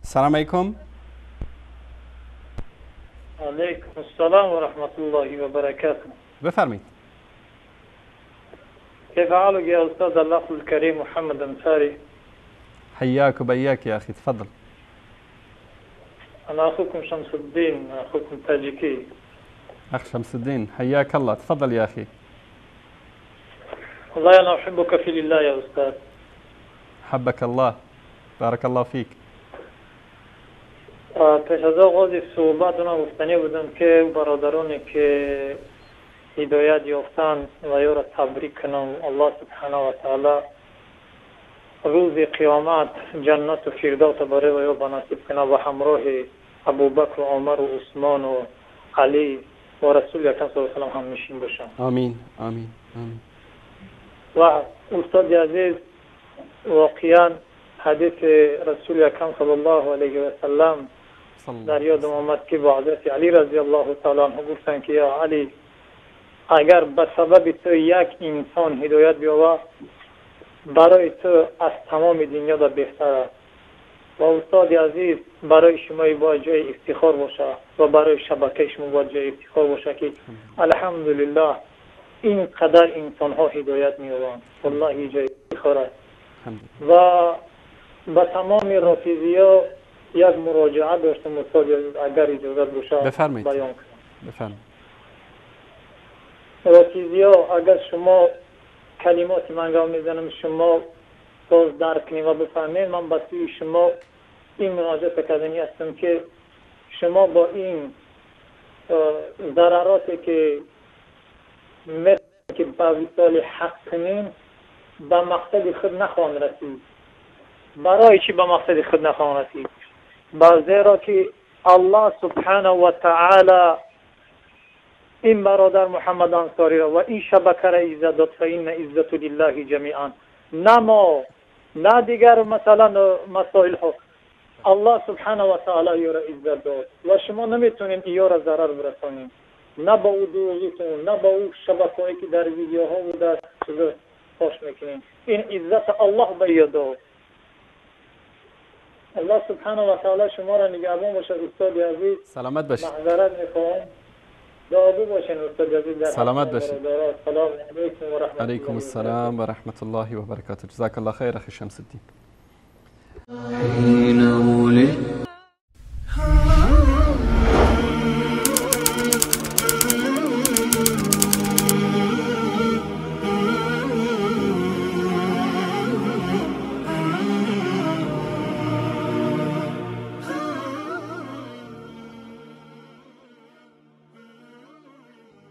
سلام علیکم. علیکم السلام و رحمت الله و برکاته. بفرمایید. كيف حالك يا أستاذ الأخ الكريم محمد أنصاري؟ حياك وبياك يا أخي، تفضل. أنا أخوكم شمس الدين، أخوكم تاجيكي. أخ شمس الدين حياك الله، تفضل يا أخي. والله أنا أحبك في الله يا أستاذ. حبك الله، بارك الله فيك. پیش از آغاز صحبت من گفتنی بودم که برادرانی که هدایت یافتن و یا را تبریک کنم. الله سبحانه و تعالی روز قیامت جنت و فردوس برای و یا بنصیب کنه و همراه ابوبکر و عمر و عثمان و علی و رسول اکرم صلی الله علیه و سلم هم نشین باشن. آمین آمین آمین. و استاد عزیز، واقعا حدیث رسول اکرم صلی الله علیه و سلم در یادم آمد که با حضرت علی رضی الله تعالی عنه گفتند که یا علی، اگر به سبب تو یک انسان هدایت بیاورد برای تو از تمام دنیا دا بهتر است. و استاد عزیز، برای شما باید جای افتخار باشه و برای شبکه شما باید جای افتخار باشه که الحمدلله اینقدر انسان ها هدایت می‌یابند. والله جای افتخار است. و به تمام رافضی‌ها یک مراجعه داشتم استاد عزیز، اگر اجازه باشه بفرمایید. بیان کنم. بفرمایید. رافضی‌ها، اگر شما کلمات من را میزنم شما باز درک کنید و بفهمید، من به سوی شما این مراجعه کردنی هستم که شما با این ضرراتی که مثل که به وصال حق کنین به مقصد خود نخواهند رسید. برای چی به مقصد خود نخواهند رسید؟ زیرا که الله سبحانه و تعالی این برادر محمد انصاری را و این شبکه را عزت داد. فإن عزت لله جمیعا، نه ما نه دیگر مثلا مسائل ها، الله سبحانه و تعالی او را عزت داد و شما نمیتونین او را ضرر برسانین، نه با او دروغیتون، نه با او شبکه‌هایی که در ویدیوها و در چیزا پاش میکنین. این عزت الله به او داد. الله سبحانه و تعالی شما را نگهبان باشد استاد عزیز. سلامت باشید. معذرت میخوام. دعاگو باشین استاد عزیز. سلامت باشید. سلام علیکم و رحمت الله. علیکم السلام و رحمت الله و برکاته. جزاک الله خیر اخی شمس الدین.